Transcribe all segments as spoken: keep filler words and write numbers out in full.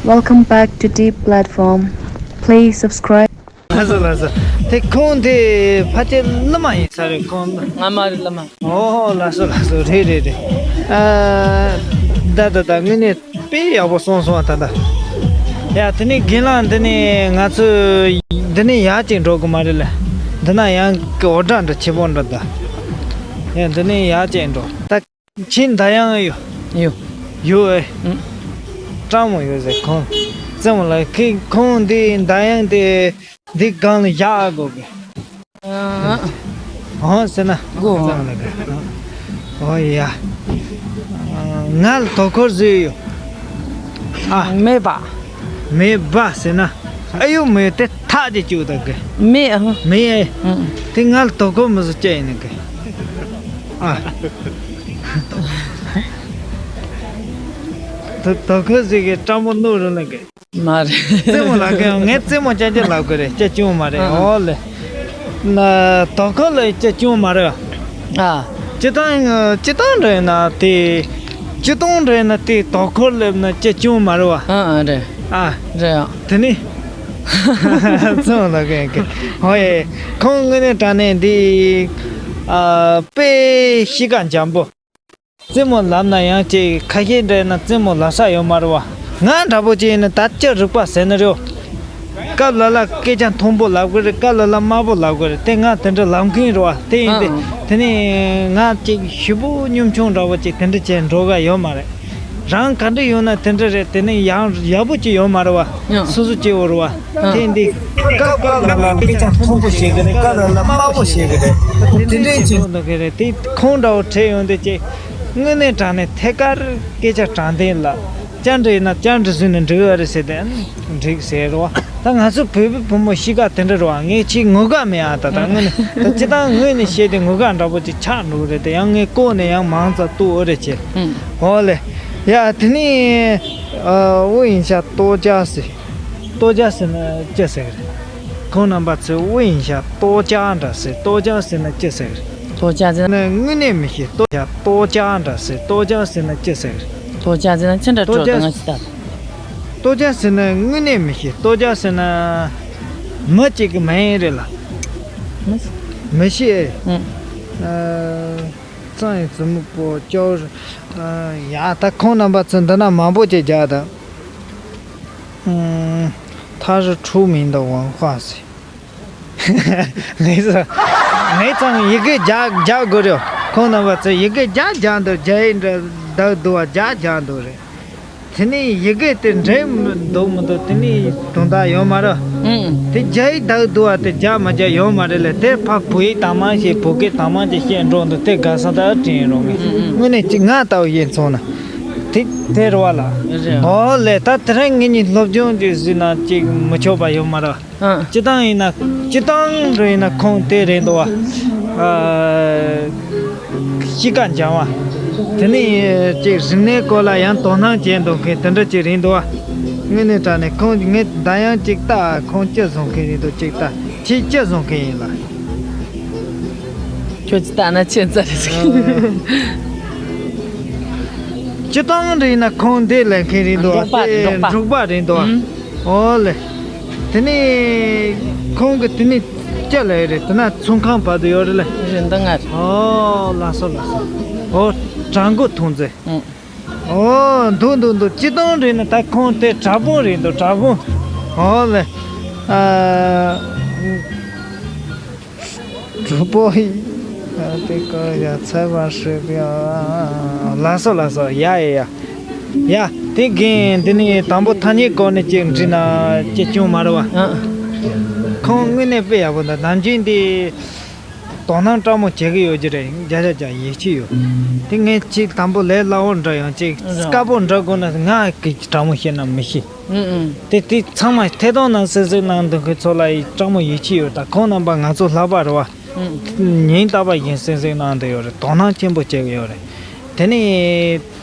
Welcome back to Deep Platform. Please subscribe. ལགས་སོ་ལགས་སོ། དེ་ཁོང་དེ་ཕལ་ཆེར་བླ་མ་ཡིན་ས་རེད་ཁོང་། ང་མ་རེད་བླ་མ། ཨོ་ལགས་སོ་ལགས་སོ། རེད་རེད་རེད། ཨ། ད་ད་ད་དངོས་གནས་དཔེ་ཡག་པོ་གསུངས་སོང་ད་ད། ཡ་དེ་ནས་རྒན་ལགས་འདི་ནས་ང་ཚོ་འདི་ནས་ཡར་ཅིག་འགྲོ་དགོས་མ་རེད་ལ། འདི་ན་ཡང་གི་འོ་སྒྲ་འདྲ་ཆེ་པོ་འདྲ་ད། ཡ་འདི་ནས་ཡར་ཅིག་འགྲོ་ད། ཁྱེད་མདའ་ཡང་ཡོད། ཡོད། ཡོད་ཨེ། ཨུ། སྤྲང་མོ་ཡོད་ཟེར་ཁོང་། རྩེད་མོ་ལ་ཁི་ཁོང་འདི་མདའ་ཡང་དེ་འདི་སྒང་ལ་བཞག་དགོས་གི། ཨ། ཨོ་ཟེར་ན། དགོས། རྩེད་མོ་ལ་གི། ཨོ་ཡ། ང་ལ་དོ་ཁུར་བཟོས་ཡོད། ཨ། མེད་པ། མེད་པ་ཟེར་ན། ཨ་ཡོ་མེད་དེ་ཐག་ཅིག་གཅོད་ད་གི། མེད་ཨ། མེད་ཨེ། ཨུ། དེ་ང་ལ་དོ་ཁུར་མི་བཟོ་ཅེས་ཡིན་ནི་གི། ཨ། ད་དོ་ཁུར་ཟིག་གི་སྤྲང་པོ་ནོར་རུ་ལ་གི། མ་རེད། རྩེད་མོ་ལ་གི་ངས་རྩེད་མོ་ཅན་ཅན་ལབ་གི་རེད་སྐྱ་ཅུང་མ་རེད། ཨ། ཨོ་ལེ། ན་དོ་ཁུར་ལ་སྐྱ་ཅུང་མ་རེད། ཨ། སྤྱི་བཏང་སྤྱི་བཏང་རེད་ན་དེ། སྤྱི་བཏང་རེད་ན་དེ་དོ་ཁུར་ལབ་ན་སྐྱ་ཅུང་མ་རེད་བ། ཨ་ཨ་རེད། ཨ། རེད་ཨ། དེ་ནི། རྩེད་མོ་ལ་གི་གི། ཨོ་ཡེ། ཁོང་དངོས་གནས་དྲང་གནས་འདི། ཨ། དཔེ་གཤིས་ཀ་འཇམ་པོ། རྩེད་མོ་ལབ་ན་ཡང་ཅིག་ཁ་ཤས་འདྲ་ན་རྩེད་མོ་ལབ་ས་ཡོད་མ་རེད་བ། ང་འདྲ་པོ་ཅིག་ཡིན་ན་ད་ཅི་རིག་པ་ཟེར་ནི་རེད། སྐབས་ལ་ལ་སྐད་ཆ་མཐོན་པོ་ལབ་གི་རེད། སྐབས་ལ་ལ་དམའ་པོ་ལབ་གི་རེད། དེ་ང་དེ་འདྲ་ལབ་མཁན་རེད་བ། དེ་ཡིན་ཏེ། ཨང་། དེ་ནས་ང་ཅིག་ཞེ་པོ་གཉོམ་ཆུང་འདྲ་པོ་ཅིག་དེ་འདྲ་བྱས་འགྲོ་ག་ཡོད་མ་རེད། རང་ག་འདྲ་ཡོད་ན་དེ་འདྲ་རེད། དེ་ནས་ཡང་ཡག་པོ་ཅིག་ཡོད་མ་རེད་བ། ཨང་། སོ་སོ་སྐྱེ་བོ་རེད་བ། ཨང་། དེ་ཡིན་ཏེ། སྐབས་སྐབས་ལ་ལ་སྐད་ཆ་མཐོན་པོ་བཤད་གི་རེད། སྐབས་ལ་ལ་དམའ་པོ་བཤད་གི་རེད། དེ་འདྲ་ཅིག་ཡོང་གི་རེད། དེ་ཁོང་འདྲ་བོ་འཕྲད་ཡོང་དུས་ཅིག་དངོས་གནས་དྲང་གནས་ཐད་ཀར་སྐད་ཆ་དྲང་བདེན་ལ། ཅང་འདྲ་ཡིན་ན་ཅང་འདྲ་བཟོས་ནས་འགྲིག་གི་རེད་ཟེར་ཏེ་འགྲིག་ཟེར་རོ། ད་ང་ཚོ་བོད་པའི་བུ་མོ་གཤིས་ཀ་དེ་འདྲ་རོ། ངས་ཅིག་ངུ་ག་མེད་ཨ། ད་ད་དངོས་གནས་ད་སྤྱི་བཏང་ངུས་ནས་བཤད་དེ་ངུ་ག་འདྲ་པོ་ཅིག་ཆགས་འགྲོ་གི་རེད། དེ་ཡང་ངས་ལྐོག་ནས་ཡང་མང་ཙམ་གཏུག་འོ་རེད་ཅེ། ཨང་། འོ་ལེ། ཡ་དེ་ནས་ཨ། དབུ་ཡིན་ཤག་ལྟོ་ཅག་ཟེར། ལྟོ་ཅག་ཟེར་ན་ཅི་ཟེར་གི་རེད། ཁོང་རྣམ་པ་ཚོས་དབུ་ཡིན་ཤག་ལྟོ་ཅག་འདྲ་ཟེར། ལྟོ་ཅག་ཟེར་ན་ཅི་ཟེར་གི་རེད། ལྟོ་ཅག་ཟེར་ན། ནི་དངོས་གནས་མི་ཤེས། ལྟོ་ཅག་ལྟོ་ཅག་འདྲ་ཟེར། ལྟོ་ཅག་ཟེར་ན་ཅི་ཟེར་གི་རེད། ལྟོ་ཅག་ཟེར་ན་ཅི་འདྲ་ལྟོ་སྤྲོ་ཅག་ད་ང་ཞིག་ལྟ། ལྟོ་ཅག་ཟེར་ན་དངོས་གནས་མི་ཤེས། ལྟོ་ཅག་ཟེར་ན་མི་གཅིག་གི་མིང་རེད་ལ། མི་ཤེས། མི་ཤེས་ཨེ། ཨང་། ཨ། གཙང་ཡི་བཙུན་མོ་པོ་ཅོ། ཨ། ཡ་ད་ཁོང་རྣམ་པ་ཚོ་འདི་ན་མང་པོ་ཅིག་རྒྱག་ད། ཨང་། 他是出名的文化ཟེར། ངས་ངས་ཚང་ཡི་གེ་རྒྱག་རྒྱག་དགོས་རེད། ཁོང་རྣམ་པ་ཚོ་ཡི་གེ་རྒྱག་རྒྱག་འདུག་རྒྱ་ཡིག་འདྲ་བདག་འདུག་བ་རྒྱག་རྒྱག་འདུག་རེད། དེ་ནས་ཡི་གེ་དེ་འགྲིག་འདུག་མི་འདུག་དེ་ནས་དོན་དག་ཡོད་མ་རེད། ཨང་། དེ་རྒྱ་ཡིག་བདག་འདུག་བ་དེ་རྒྱག་མ་རྒྱག་ཡོད་མ་རེད་ལ། དེ་ཕ་བོད་ཡིག་དང་མ་ཞེས་བོད་སྐད་དང་མ་ཅིག་བཤད་འགྲོ་འདུག་དེ་དགའ་ས་ད་དྲན་རོགས་ངས། ཨང་། དངོས་གནས་ཅིག་ང་ལྟ་བུ་ཡིན་སོང་ན། དེ་དེ་རེད་བ་ལ། རེད། འོ་ལེ། ད་དེ་རིང་ངེད་གཉིས་སློབ་སྦྱོང་ཅིག་བཟོས་ན་ཅིག་མི་ཆོག་པ་ཡོད་མ་རེད། ཨང་། སྤྱི་བཏང་ཡིན་ན་སྤྱི་བཏང་རུ་ཡིན་ན་ཁོང་དེ་རེད་འདུག་བ། ཨ། གཤིས་ཀ་འཇམ་བ། དེ་ནས་ཅིག་རིག་གནས་སྐོར་ལ་ཡང་དོ་སྣང་བྱས་འདུག་མཁན་དེ་འདྲ་ཅིག་རེད་འདུག་བ། དངོས་གནས་དྲང་གནས་ཁོང་ངས་ད་ཡང་ཅིག་ལྟ། ཁོང་ཅི་བཟོ་མཁན་རེད་འདུག་ཅིག་ལྟ། ཁྱེད་ཅི་བཟོ་མཁན་ཡིན་ལ། ཁྱོད་ཅི་ལྟ་ན་ཁྱེད་ཙ་རེད་ཟེར། སྤྱི་བཏང་རེད་ན་ཁོང་འདི་ལས་མཁན་རེད་འདུག་འབྲོག་པ་རེད། འབྲོག་པ། འབྲོག་པ་རེད་འདུག་ཨང་། ཨོ་ལེ། དེ་ནས་ཁོང་གི་དེ་ནས་ཅི་ལས་རེད། དེ་ན་ཚོང་ཁང་བར་དུ་ཡོད་རེད་ལེ། རེད། འདི་ང་རེད། ཨོ་ལགས་སོ་ལགས་སོ། ཨོ་བྲག་མགོ་ཐོན་རྫས། ཨང་། ཨོ་འདུག་འདུག་འདུག་སྤྱི་བཏང་རེད་ན་ད་ཁོང་དེ་བྲག་ཕུང་རེད་འདུག་བྲག་ཕུང་། ཨོ་ལེ། ཨ། གྲོགས་པོ་ཡིས་དེ་ཀ་ཡ་ཚ་བ་ཧྲིབ་ཡ། ལགས་སོ་ལགས་སོ། ཡ་ཡ་ཡ། ཡ་དེ་རྒན་འདི་ནས་དང་པོ་ཐ་སྙད་སྐོར་ནས་ཅིག་འདྲི་ན་ཅི་བྱུང་མ་རེད་བ། ཨ། ཁོང་དངོས་གནས་དཔེ་ཡག་པོ་འདུག་ནམ་རྒྱུན་འདི་དོ་སྣང་སྤྲང་མོ་བྱེད་ཀྱི་ཡོད་ཀྱི་རེད། བརྒྱ་ཆ་བརྒྱ་ཡིད་ཆེས་ཡོད། དེ་ངས་ཅིག་དང་པོ་ལས་སླ་བོ་འདྲ་ཡང་ཅིག་དཀའ་པོ་འདྲ་དགོས་ན་ང་གི་དྲང་མོ་བཤད་ན་མི་ཤེས། ཨུ་ཨུ། དེ་དེ་ཚང་མ་ཐད་གཏོང་ནང་གསན་གཟིགས་གནང་འདུག་མཁན་ཚོ་ལ་ཡི་སྤྲང་མོ་ཡིད་ཆེས་ཡོད། ད་ཁོང་རྣམ་པ་ང་ཚོ་ལྷག་པ་རེད་བ། ཨུ། ཉིན་རྟག་པར་བཞིན་གསན་གཟིགས་གནང་བསྡད་ཡོད་རེད། དོ་སྣང་ཆེན་པོ་བྱེད་ཀྱི་ཡོད་རེད། དེ་ནས་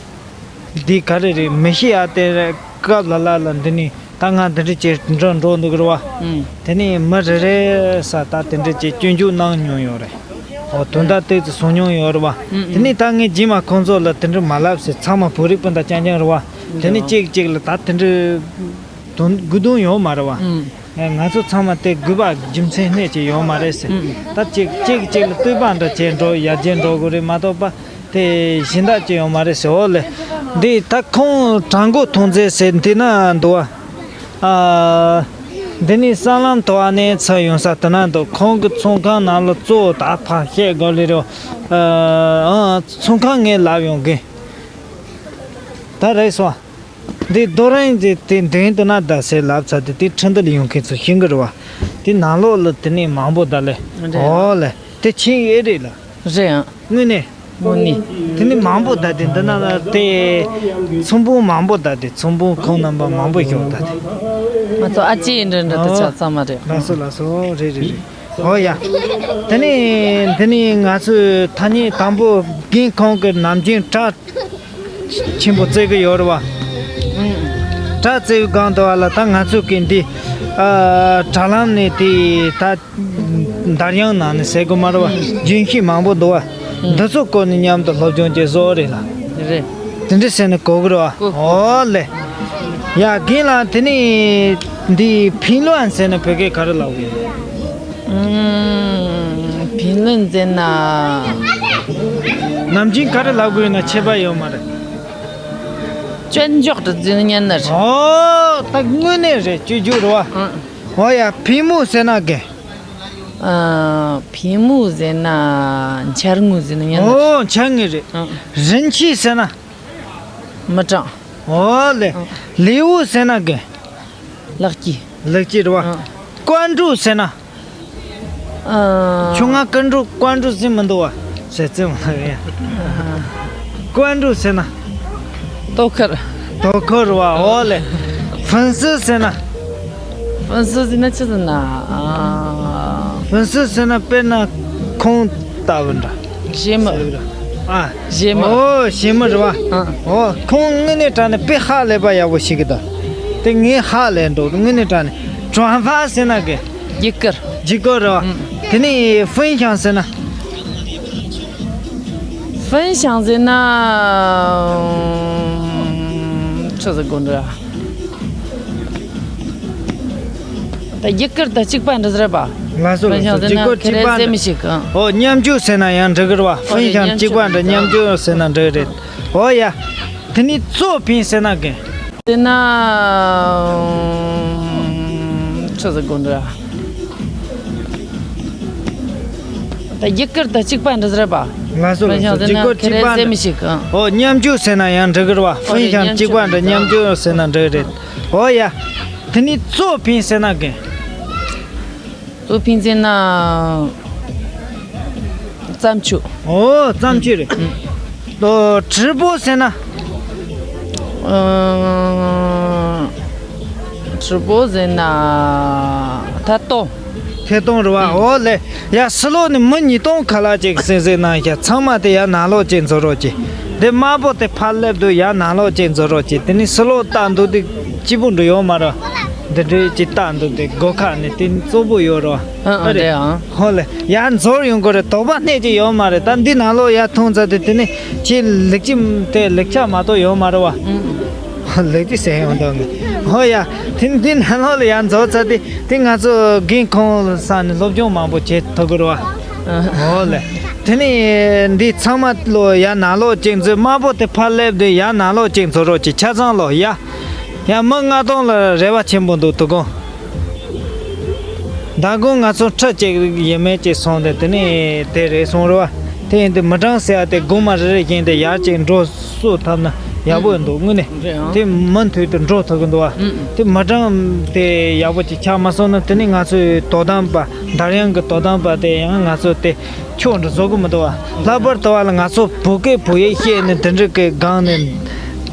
འདི་ག་རེ་རེད་མི་ཤེས་ཨ། དེ་སྐབས་ལ་ལ་ལ་འདི་ནས་ད་ང་འདི་འདྲ་བྱས་འགྲོ་འགྲོ་འདུག་རེད་བ། ཨུ། དེ་ནས་མི་རེ་རེ་ས་ད་དེ་འདྲ་བྱས་སྐྱོན་བརྗོད་གནང་མྱོང་ཡོད་རེད། འོ་དོན་དག་ཏོག་ཙམ་གསུང་མྱོང་ཡོད་རེད་བ། ཨུ་ཨུ། དེ་ནས་ད་ངས་རྗེས་མ་ཁོང་ཚོ་ལ་དེ་འདྲ་མ་ལབ་ཟེར། ཚང་མ་བོད་རིགས་སྤུན་ཟླ་རྐྱང་རྐྱང་རེད་བ། དེ་ནི་གཅིག་གཅིག་ལ་ད་དེ་འདྲའི་དོན་དགོས་དོན་ཡོད་མ་རེད་བ། ང་ཚོ་ཚང་མ་དེ་དགོས་པ་རྒྱུ་མཚན་སྣེ་གཅིག་ཡོད་མ་རེད་ཟེར། ད་གཅིག་གཅིག་གཅིག་ལ་བསྟོད་པ་འདྲ་བྱས་འགྲོ་ཡར་རྒྱས་འགྲོ་དགོས་རེད་མ་གཏོགས་པ། དེ་གཞན་དག་ཅིག་ཡོད་མ་རེད་ཟེར། འོ་ལེ། འདི་ད་ཁོང་དྲང་པོ་མཐོང་ཚེ་ཟེར་འདི་ན་འདུག་བ། ཨ། འདི་ནི་སྲང་ལམ་དུ་བ་ནས་ཚུར་ཡོང་ས་དེ་ན་འདུག་ཁོང་གི་ཚོང་ཁང་ནང་ལ་གཙོ་བོ་ད་ཕར་བཤད་དགོས་ལེ་རེད། ཨ། ཚོང་ཁང་ངས་ལབ་ཡོང་གི། ད་རེད་སོང་། འདི་རྡོ་རིང་འདི་དེ་མདུན་དུ་ན་ད་ཟེར་ལབ་ཚར་དེ་དེ་ཁྲིན་ཏུ་ལ་ཡོང་མཁན་ཚོ་ཤེས་གི་རེད་བ། དེ་ནང་ལོགས་ལ་དེ་ནས་མང་པོ་ད་ལེ། འོ་ལེ། དེ་ཆིང་ཨེ་རེད་ལ། རེད་ཨང་། དངོས་གནས། དངོས་གནས། དེ་ནི་མང་པོ་ད་དེ་འདི་ན་ལ་དེ། ཚོང་དཔོན་མང་པོ་ད་དེ་ཚོང་དཔོན་ཁོང་རྣམ་པ་མང་པོ་ཞོག་ད་དེ། ང་ཚོ་ཨ་ཅེ་འདྲ་འདྲ་དུ་ཆ་ཚང་མ་རེད། ལགས་སོ་ལགས་སོ། རེད་རེད་རེད། འོ་ཡ། དེ་ནི་འདི་ནི་ང་ཚོའི་ཐ་སྙད་དང་པོ་རྒན་ཁོང་གི་ནམ་རྒྱུན་བཀྲ་ཆེན་པོ་བརྩི་གི་ཡོད་རེད་བ། བཀྲ་བརྩི་བའི་སྒང་དུ་བ་ལ་ད་ང་ཚོ་གི་འདི། ཨ། དྲ་ལམ་ནས་དེ་ད། འདར་དབྱངས་ནང་ནས་ཟེར་དགོས་མ་རེད་བ། རྒྱུན་ཤེས་མང་པོ་འདུག་བ། འདི་ཚོ་བཀོལ་ནས་མཉམ་དུ་སློབ་སྦྱོང་བྱེད་བཟོ་རེད་ལ། རེད། དེ་འདྲ་ཟེར་ནས་གོ་གི་རེད་བ། འོ་ལེ། ཡ་རྒན་ལགས་དེ་ནི་འདི་ཕིན་ལོན་ཟེར་ན་བོད་སྐད་ག་རེ་ལབ་དགོས་ཡོད། ཨུམ། ཕིན་ལོན་ཟེར་ན། ནམ་རྒྱུན་ག་རེ་ལབ་དགོས་ཡོད་ན་ཁྱད་པར་ཡོད་མ་རེད། སྐྱོན་འཇོག་ཏུ་འཛིན་ཉན་ནི་རེད། ཨོ། ད་དངོས་གནས་རེད། སྐྱོན་འཇོག་རེད་བ། ཨང་། ཨོ་ཡ། ཕིང་མུ་ཟེར་ན་གན། ཨ། ཕིང་མུ་ཟེར་ན་འཆར་ངོ་ཟེར་ན་ཉན་ནི་རེད། ཨོ། འཆར་ངོ་རེད། ཨང་། རིན་ཆེན་ཟེར་ན། མི་གྲངས། ཨོ་ལེ། ཨང་། ལེའུ་ཟེར་ན་གན། ལེགས་སྐྱེས། ལེགས་སྐྱེས་རེད་བ། ཨང་། ཀོན་ཀྲུ་ཟེར་ན། ཨ། ཆུང་ང་ཀོན་ཀྲུ་ཀོན་ཀྲུ་ཟེར་མི་འདུག་བ། ཟེར་ཙམ་ལ་ཡ། ཀོན་ཀྲུ་ཟེར་ན། ཏོ་ཁར། ཏོ་ཁར་བ། འོ་ལེ། ཧྥུན་སི་ཟེར་ན། ཧྥུན་སི་ཟེར་ན་ཅི་ཟེར་ན། ཨ། ཧྥུན་སི་ཟེར་ན་དཔེར་ན་ཁོང་ལྟ་བུ་འདྲ། ཞེ་མི། ཨ། ཞེ་མི། ཨོ། ཞེ་མི་རེད་བ། ཨ། ཨོ། ཁོང་དངོས་གནས་དྲང་གནས་དཔེ་ཧ་ལས་པ་ཡག་པོ་ཞིག་གི་ད། དེ་ངས་ཧ་ལས་འདུག་དངོས་གནས་དྲང་གནས། ཀྲོན་ཧྥ་ཟེར་ན་གི། རྒྱུ་སྐར། རྒྱུ་སྐར་རེད་བ། ཨུམ། དེ་ནས་ཧྥུན་ཞང་ཟེར་ན། ཧྥུན་ཞང་ཟེར་ན། ཆི་ཟེར་དགོས་འདྲ། ད་རྒྱུ་སྐར་དང་གཅིག་པ་འདྲ་ཟེར་བ། ལགས་སོ་ལགས་སོ། ཧྥུན་ཞང་ཟེར་ན་རྒྱུ་སྐར་གཅིག་པ་ཁེ་རེ་ཟེ་མི་ཞིག་གི། ཨོ། མཉམ་རྒྱུ་ཟེར་ན་ཡང་འགྲིག་གི་རེད་བ། ཧྥུན་ཞང་གཅིག་པ་འདྲ་མཉམ་རྒྱུ་ཟེར་ན་འགྲིག་གི་རེད། ཨོ་ཡ། དེ་ནི་ཙོ་ཕིན་ཟེར་ན་གི། དེ་ན། ཆི་ཟེར་དགོས་འདྲ། ད་རྒྱུ་སྐར་དང་གཅིག་པ་འདྲ་ཟེར་བ། ལགས་སོ་ལགས་སོ། ཧྥུན་ཞང་ཟེར་ན་རྒྱུ་སྐར་གཅིག་པ་ཁེ་རེ་ཟེ་མི་ཞིག་གི། ཨོ། མཉམ་རྒྱུ་ཟེར་ན་ཡང་འགྲིག་གི་རེད་བ། ཧྥུན་ཞང་གཅིག་པ་འདྲ་མཉམ་རྒྱུ་ཟེར་ན་འགྲིག་གི་རེད། ཨོ་ཡ། དེ་ནི་ཙོ་ཕིན་ཟེར་ན་གི། ཙོ་ཕིན་ཟེར་ན། བརྩམས་ཆོས། ཨོ། བརྩམས་ཆོས་རེད། ཨུམ། ཨོ། ཁྲི་པོ་ཟེར་ན། ཨ། ཁྲི་པོ་ཟེར་ན། ཐད་གཏོང་། ཐད་གཏོང་རེད་བ། ཨུམ། ཨོ་ལེ། ཡ་ཕྱི་ལོགས་ནས་མི་ཉིས་སྟོང་ཁ་ལག་ཅིག་སེང་སེང་གནང་ཤག་ཚང་མ་དེ་ཡར་ནང་ལོགས་ཅིག་འཛུལ་རོགས་གྱིས། འདི་དམར་པོ་དེ་ཕར་སླེབས་དུས་ཡར་ནང་ལོགས་ཅིག་འཛུལ་རོགས་གྱིས། དེ་ནི་ཕྱི་ལོགས་ལྟ་འདུག་དེ་སྐྱིད་པོ་འདྲ་ཡོད་མ་རེད། འདི་འདྲའི་ཅིག་ལྟ་འདུག་དེ་སྒོ་ཁ་ནས་དེ་གཙོ་བོ་ཡོད་རེད། ཨ་ཨ་རེད། རེད་ཨང་། ཧོ་ལེ། ཡར་འཛུལ་ཡོང་དགོས་རེད། དོགས་པ་སྣེ་གཅིག་ཡོད་མ་རེད། ད་འདི་ནང་ལོགས་ཡར་ཐོན་ཚར་དུས་དེ་ནི་ཁྱེད་ལེགས་སྐྱེས་དེ་ལེགས་ཆ་མ་གཏོགས་ཡོད་མ་རེད་བ། ཨུམ། ལེགས་སྐྱེས་ཟེར་ཡོང་དོན་ངེས། ཧོ་ཡ། དེ་འདི་ནང་ལོགས་ལ་ཡར་འཛུལ་ཚར་དུས་དེ་ང་ཚོ་རྒན་ཁོང་ལ་སང་ནས་སློབ་སྦྱོང་མང་པོ་བྱེད་ཐུབ་ཀྱི་རེད་བ། ཨ། ཧོ་ལེ། དེ་ནི་འདི་ཚང་མ་ལོ་ཡར་ནང་ལོགས་ཅིག་འཛུལ། དམར་པོ་དེ་ཕར་སླེབས་དུས་ཡར་ནང་ལོགས་ཅིག་འཛུལ་རོགས་གྱིས། ཆ་ཚང་ལོ་ཡ། ཡ་མི་ལྔ་སྟོང་ལ་རེ་བ་ཆེན་པོ་འདུག་དོ་དགོང་། ཟླ་དགོང་ང་ཚོ་ཁྲི་གཅིག་ཡས་མས་ཅིག་སོང་སྟེ་དེ་ནས་དེ་རེད་སོང་རེད་བ། དེ་ཡིན་དུས་མི་གྲངས་ཟེར་བ་དེ་དགོང་མོ་རེ་རེ་བཞིན་དེ་ཡར་ཅིག་འགྲོ་བསུ་ཐུབ་ན་ཡག་པོ་འདུག་དངོས་གནས། རེད་ཨང་། དེ་མུ་མཐུད་དུ་འགྲོ་ཐུབ་ཀྱི་འདུག་བ། ཨུམ། དེ་མི་གྲངས་དེ་ཡག་པོ་ཅིག་ཆགས་མ་སོང་ན་དེ་ནས་ང་ཚོའི་དོ་དམ་པ་འདར་དབྱངས་ཀྱི་དོ་དམ་པ་དེ་ཡང་ང་ཚོ་དེ། ཁྱོད་འདྲ་བཟོ་གི་མི་འདུག་བ། ལྷག་པར་དུ་བ་ལ་ང་ཚོ་བོད་སྐད་བོད་ཡིག་བཤད་ནས་དེ་འདྲ་གི་སྒང་ནས་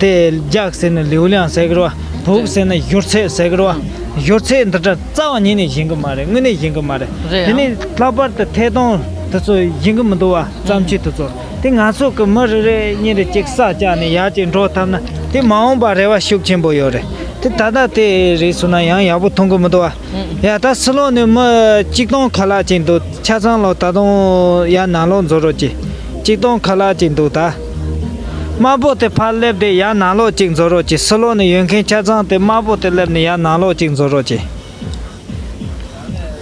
དེ་རྒྱག་ཟེར་ནས་ལེའུ་ལེའང་ཟེར་གི་རེད་བ། བོད་ཟེར་ན་སྦྱོར་ཚད་ཟེར་གི་རེད་བ། སྦྱོར་ཚད་འདི་འདྲ་རྩ་བ་ཉིད་ནས་ཡིན་གི་མ་རེད། དངོས་གནས་ཡིན་གི་མ་རེད། རེད་དེ་ཨང་། ནས་ལྷག་པར་དུ་ཐད་གཏོང་དེ་ཚོ་ཡིན་གི་མི་འདུག་བ། བརྩམས་ཆོས་དེ་ཚོ་དེ་ང་ཚོ་གི་མི་རེ་རེ་གཉིས་རེ་གཅིག་ས་བཅག་ནས་ཡར་གཅིག་འགྲོ་ཐུབ་ན་དེ་མ་འོངས་པ་རེ་བ་ཤུགས་ཆེན་པོ་ཡོད་རེད། དེ་ད་ལྟ་དེ་རེད་སོང་ན་ཡང་ཡག་པོ་མཐོང་གི་མི་འདུག་བ། ཡ་ད་ཕྱི་ལོགས་ནས་མི་གཅིག་སྟོང་ཁ་ལག་ཅིག་འདུག་ཆ་ཚང་ལོ་ད་དུང་ཡར་ནང་ལོགས་འཛུལ་རོགས་གྱིས། གཅིག་སྟོང་ཁ་ལག་ཅིག་འདུག་ད། དམར་པོ་དེ་ཕར་སླེབས་ཏེ་ཡར་ནང་ལོགས་གཅིག་འཛུལ་རོགས་གྱིས། ཕྱི་ལོགས་ནས་ཡོད་མཁན་ཆ་ཚང་དེ་དམར་པོ་དེ་སླེབས་ནས་ཡར་ནང་ལོགས་གཅིག་འཛུལ་རོགས་གྱིས།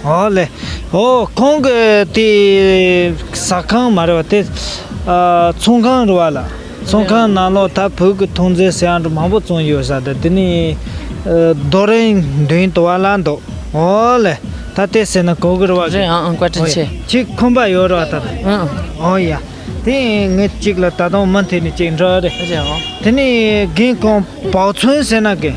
ཨོ་ལེ། ཨོ་ཁོང་གི་དེ་ཟ་ཁང་མ་རེད་བ། དེ་ཨ་ཚོང་ཁང་རེད་བ་ལ། ཚོང་ཁང་ནང་ལོགས་ད་བོད་ཀྱི་ཐོན་རྫས་ཟེར་ཡག་འདྲ་མང་པོ་བཙོང་ཡོད་ས་དེ། དེ་ནས་ཨ་རྡོ་རིང་མདུན་དུ་བ་ལ་འདུག་ཨོ་ལེ། ད་དེ་ཟེར་ན་གོ་གི་རེད་བ། རེད་ཨང་ཨང་། བཀའ་དྲིན་ཆེ། ཁྱེད་ཁོམ་པ་ཡོད་རེད་བ་ད། ཨང་། ཨོ་ཡ། དེ་ངས་གཅིག་ལ་ད་དུང་མུ་མཐུད་ནས་གཅིག་འདྲི་རེད། རེད་ཨང་། དེ་ནས་རྒན་ཁོང་保存ཟེར་ན་གི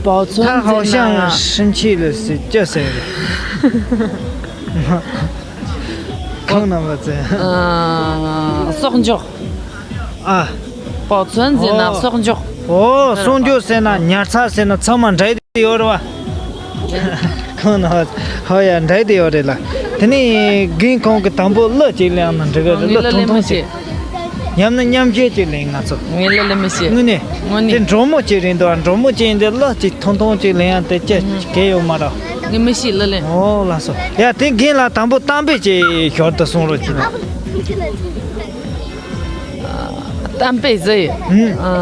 保存在哪儿啊？他好像生气了，是叫谁的？ཁོང་རྣམ་པ་ཚོས། ཨ། གསོག་འཇོག་ཨ། 保存在哪儿？ཨོ། གསོག་འཇོག་ཨོ། གསོག་འཇོག་ཟེར་ན་ཉར་ཚགས་ཟེར་ན་ཚང་མ་འདྲ་ཡོད་རེད་བ། ཁོང་ན། ཧོ་ཡ། འདྲ་དེ་ཡོད་རེད་ལ། དེ་ནས་རྒན་ཁོང་གི་དང་པོ་གླུ་གཅིག་ལེན་ན་འགྲིག་གི་རེད། ངས་གླུ་གླུ་ཐུང་ལེན་མི་ཐུང་ཅིག་ཤེས། ཡང་ན་མཉམ་གཞས་ཅིག་ལེན། ང་ཚོ། ངས་གླུ་ལེན་མི་ཤེས། དངོས་གནས། དངོས་གནས། དེ་འབྲོག་མོ་ཅིག་རེད་འདུག་འབྲོག་མོ་ཅིག་ཡིན་དུས་གླུ་གཅིག་ཐུང་ཐུང་ཅིག་ལེན་ཡང་དེ་ཅི་གལ་ཡོད་མ་རེད། ངས་མི་ཤེས་གླུ་ལེན། ཨོ་ལགས་སོ། ཡ། དེ་རྒན་ལགས་དང་པོ་གཏམ་དཔེ་ཅིག་ཞོར་དུ་གསུང་རོགས་གྱིས། གཏམ་དཔེ་ཟེར། ཨ།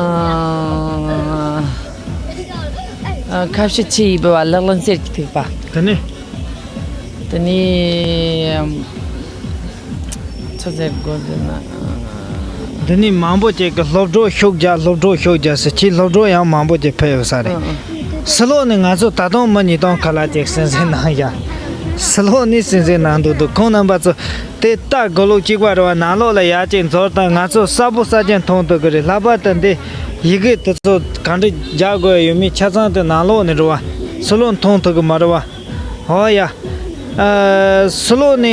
ཨ། ཁ་བཤད་ཆེ་ཡི་བུ་བ་ལག་ལེན་གསེར་གྱི་ཐིགས་པ། དེ་ནས། དེ་ནས། ཚོད་ཟེར་དགོས་ཟེར་ན། འདི་ནས་མང་པོ་ཅིག་གི་སློབ་གྲོགས་ཤུགས་རྒྱག་སློབ་གྲོགས་ཤུགས་རྒྱག་ཟེར། ཁྱེད་སློབ་གྲོགས་ཡང་མང་པོ་ཅིག་ཕེབས་ཡོད་ས་རེད། ཨང་ཨང་། ཕྱི་ལོགས་ནས་ང་ཚོ་ད་དུང་མི་ཉིས་སྟོང་ཁ་ལག་ཅིག་གསན་གཟིགས་གནང་ཡ། ཕྱི་ལོགས་ནས་གསན་གཟིགས་གནང་འདུག་འདུག་ཁོང་རྣམ་པ་ཚོ། དེ་ལྟ་དགོས་ལུགས་གཅིག་པ་རེད་བ། ནང་ལོགས་ལ་ཡར་ཅིག་འཛུལ་དང་ང་ཚོ་གསལ་པོ་གསལ་རྐྱང་མཐོང་ཐུབ་ཀྱི་རེད། ལྷག་པར་དུ་འདི་ཡི་གེ་དེ་ཚོ་གང་འདྲ་རྒྱག་དགོས་ཡོད་མེད་ཆ་ཚང་དེ་ནང་ལོགས་ནས་རེད་བ། ཕྱི་ལོགས་མཐོང་ཐུབ་ཀྱི་མ་རེད་བ། ཧོ་ཡ། ཨ། ཕྱི་ལོགས་ནས་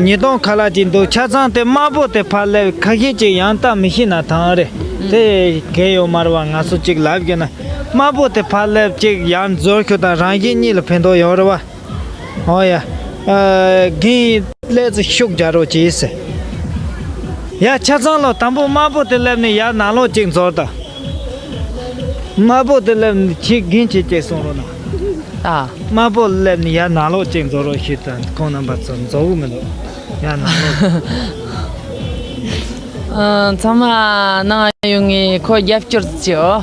ཉིས་སྟོང་ཁ་ལག་ཅིག་འདུག་ཆ་ཚང་དེ་དམར་པོ་དེ་ཕར་སླེབས། ཁ་ཤས་ཅིག་ཡང་ལྟ་མི་ཤེས་ན་ཐང་རེད། དེ་གལ་ཡོད་མ་རེད་བ། ང་ཚོ་ཅིག་ལབ་ཀྱི་ན་དམར་པོ་དེ་ཕར་སླེབས་ཅིག་ཡང་འཛུལ་ཤོག་དང་རང་གཞན་གཉིས་ལ་ཕན་ཐོགས་ཡོད་རེད་བ། ཨོ་ཡ། ཨ། རྒན་ལགས་ཚོ་ཤུགས་རྒྱག་རོགས་གྱིས་ཟེར། ཡ། ཆ་ཚང་ལོ། དང་པོ་དམར་པོ་དེ་སླེབས་ནས་ཡར་ནང་ལོགས་གཅིག་འཛུལ་དང་། དམར་པོ་དེ་སླེབས་ནས་ཁྱེད་རྒན་ཁྱེད་ཅིག་གསུང་རོགས་གནང་། ཨ། དམར་པོ་སླེབས་ནས་ཡར་ནང་ལོགས་གཅིག་འཛུལ་རོགས་ཞུས་དང་། ཁོང་རྣམ་པ་ཚོ་འཛུལ་གི་མི་འདུག་ཡར་ནང་ལོགས། ཨ། ཚང་མ་ནང་ཡོང་ངས་ཁོ་རྒྱབ་སྐྱོར་བྱེད་ཨོ།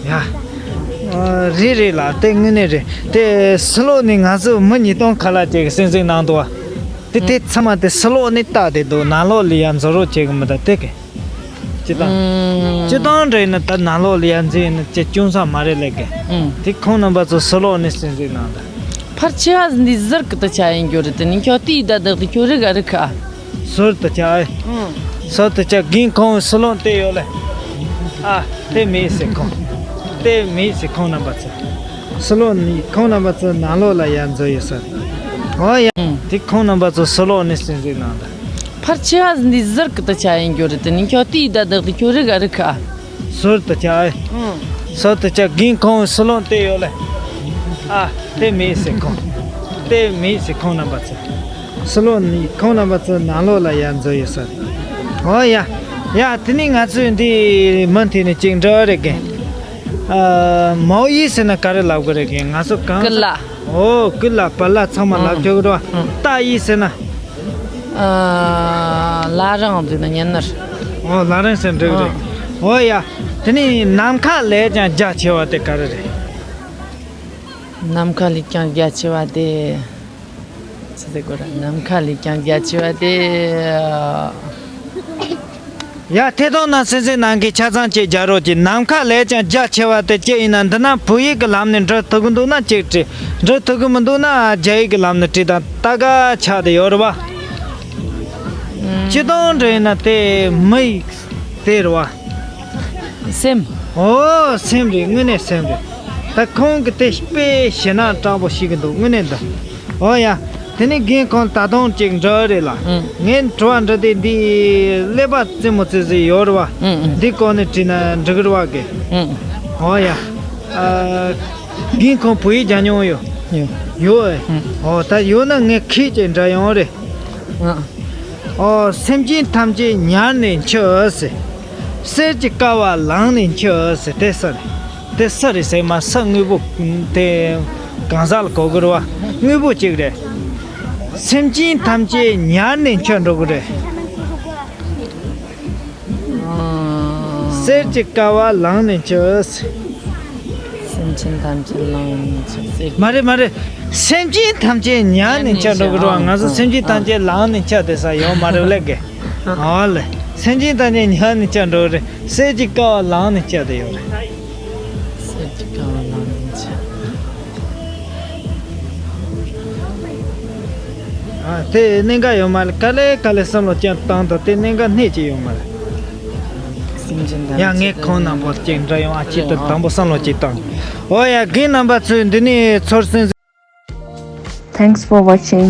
ཡ། ཨ། རེད་རེད་ལགས། དེ་དངོས་གནས་རེད། དེ་ཕྱི་ལོགས་ནས་ང་ཚོ་མི་ཉིས་སྟོང་ཁ་ལག་ཅིག་གསན་གཟིགས་གནང་འདུག་བ། དེ་དེ་ཚང་མ་དེ་ཕྱི་ལོགས་ནས་ལྟ་དེ་འདུག་ནང་ལོགས་ལ་ཡར་འཛུལ་རོགས་བྱེད་གི་མི་འདུག་དེ་གི། སྤྱི་བཏང་། ཨུམ། སྤྱི་བཏང་འདྲ་ཡིན་ན་ད་ནང་ལོགས་ལ་ཡར་འཛུལ་ཡིན་ན་ཅི་སྐྱོན་ས་མ་རེད་ལབ་གི། ཨུམ། དེ་ཁོང་རྣམ་པ་ཚོ་ཕྱི་ལོགས་ནས་གསན་གཟིགས་གནང་དང་། ཕར་ཆེ་བ་འདི་ཟུར་གི་དུ་ཆ་ཡིན་རྒྱུ་རེད། དེ་ནི་ཁྱོད་དེའི་ད་བདག་དེ་ཁྱོད་རིག་ག་རིག་ག་ཟུར་དུ་ཆ་ཨེ། ཨུམ། ཟུར་དུ་ཆ། རྒན་ཁོང་ཕྱི་ལོགས་བལྟས་ཡོད་ལེ། ཨ། དེ་མེད་ཟེར་ཁོང་། དེ་མེད་ཟེར་ཁོང་རྣམ་པ་ཚོ། ཕྱི་ལོགས་ནས་ཁོང་རྣམ་པ་ཚོ་ནང་ལོགས་ལ་ཡར་འཛུལ་ཡོད་ས། ཨོ་ཡ། ཨུམ། དེ་ཁོང་རྣམ་པ་ཚོ་ཕྱི་ལོགས་ནས་གསན་གཟིགས་གནང་དང་། ཕར་ཆེ་བ་འདི་ཟུར་གི་དུ་ཆ་ཡིན་རྒྱུ་རེད། དེ་ནི་ཁྱོད་དེའི་ད་བདག་དེ་ཁྱོད་རིག་ག་རིག་ག་ཟུར་དུ་ཆ་ཨེ། ཨུམ། ཟུར་དུ་ཆ། རྒན་ཁོང་ཕྱི་ལོགས་བལྟས་ཡོད་ལེ། ཨ། དེ་མེད་ཟེར་ཁོང་། དེ་མེད་ཟེར་ཁོང་རྣམ་པ་ཚོ། ཕྱི་ལོགས་ནས་ཁོང་རྣམ་པ་ཚོ་ནང་ལོགས་ལ་ཡར་འཛུལ་ཡོད་ས། ཨོ་ཡ། ཡ། དེ་ནི་ང་ཚོས་འདི་མུ་མཐུད་ནས་ཅིག་འདྲི་བ་རེད་གི། ཨ། མའོ་ཡི་ཟེར་ན་ག་རེ་ལབ་གི་རེད་གི། ང་ཚོ་གང་། ཀི་ལ། ཨོ། ཀི་ལ་པ་ལ་ཚང་མ་ལབ་ཆོག་གི་རེད་བ། ཨང་། ཏ་ཡི་ཟེར་ན། ཨ། ལ་རང་ཟེར་ན་ཉན་ནར། ཨོ། ལ་རང་ཟེར་འགྲིག་རེད། ཨང་། ཨོ་ཡ། དེ་ནི་ནམ་མཁའ་ལས་ཀྱང་རྒྱ་ཆེ་བ་དེ་ག་རེ་རེད། ནམ་མཁའ་ལས་ཀྱང་རྒྱ་ཆེ་བ་དེ། ཅི་ཟེར་དགོས་རེད། ནམ་མཁའ་ལས་ཀྱང་རྒྱ་ཆེ་བ་དེ། ཡ། ཐད་གཏོང་ནང་གསན་གཟིགས་གནང་མཁན་ཆ་ཚང་ཅིག་རྒྱག་རོགས་གྱིས། ནམ་མཁའ་ལས་ཀྱང་རྒྱ་ཆེ་བ་དེ་ཅི་ཡིན་ན། འདི་ན་བོད་ཡིག་གི་ལམ་ནས་འབྲི་ཐུབ་ཀྱི་འདུག་ན་གཅིག་བྲིས། འབྲི་ཐུབ་ཀྱི་མི་འདུག་ན་རྒྱ་ཡིག་གི་ལམ་ནས་བྲིས་དང་། ད་ག་ཆགས་བསྡད་ཡོད་རེད་བ། སྤྱིར་བཏང་འདྲ་ཡིན་ན་དེ་མི་ཡི་དེ་རེད་བ། སེམས། ཨོ། སེམས་རེད། དངོས་གནས་སེམས་རེད། ད་ཁོང་གི་དེ་དཔེ་ཞེད་སྣང་སྐྲག་པོ་ཞིག་གི་འདུག་དངོས་གནས་འདུག་ཨོ་ཡ། དེ་ནས་རྒན་ཁོང་ད་དུང་ཅིག་འདྲི་བ་རེད་ལ། ཨང་། ངས་དྲི་བ་འདྲི་དེ་འདི་ཀླད་པ་རྩེད་མོ་རྩེ་ཟིག་ཡོད་རེད་བ། ཨང་ཨང་། འདི་སྐོར་ནས་དྲིས་ན་འགྲིག་གི་རེད་བ་གི། ཨང་། ཨོ་ཡ། ཨ། རྒན་ཁོང་བོད་ཡིག་སྦྱང་མྱོང་ཡོད། ཡོད། ཡོད་ཨེ། ཨང་། ཨོ། ད་ཡོད་ན་ངས་ཁྱེད་ཀྱིས་འདྲི་ཡོང་རེད། ཨང་། ཨོ། སེམས་ཅན་ཐམས་ཅད་ཉར་ནས་འཆི་ཟེར། གསེར་གྱི་ཀ་བ་བླངས་ནས་འཆི་ཟེར། དེ་སུ་རེད། དེ་སུ་རེད་ཟེར་མ། སུ་དངོས་པོ་དེ་གང་ཟག་ལ་གོ་གི་རེད་བ། དངོས་པོ་གཅིག་རེད། སེམས་ཅན་ཐམས་ཅད་ཉར་ནས་འཆི་འགྲོ་གི་རེད། གསེར་གྱི་ཀ་བ་ལངས་ནས་འཆི། སེམས་ཅན་ཐམས་ཅད་ལངས་ནས་འཆི། མ་རེད་མ་རེད། སེམས་ཅན་ཐམས་ཅད་ཉལ་ནས་འཆི་འགྲོ་གི་རེད་བ། ང་ཚོ་སེམས་ཅན་ཐམས་ཅད་ལངས་ནས་འཆི་དེ་ས་ཡོད་མ་རེད་ལེ་གི། ཨ་ལེ། སེམས་ཅན་ཐམས་ཅད་ཉལ་ནས་འཆི་འགྲོ་གི་རེད། གསེར་གྱི་ཀ་བ་ལངས་ནས་འཆི་དེ་ཡོད་རེད། གསེར་གྱི་ཀ་བ་ལངས་ནས་འཆི། ཨ། དེ་གནད་འགག་ཡོད་མ་རེད། ག་ལེ་ག་ལེ་བསམ་བློ་ཅན་བཏང་དང་དེ་གནད་འགག་སྣེ་གཅིག་ཡོད་མ་རེད། སེམས་ཅན་དང་ཡ་ངས་ཁོང་རྣམ་པ་ཅིག་འདྲ་ཡོང་ཨ། ཅིག་ཏུ་དང་པོ་བསམ་བློ་ཅིག་བཏང་། ཨོ་ཡ་རྒན་རྣམ་པ་ཚོས་འདི་ནས་ཚོར་སེམས། Thanks for watching.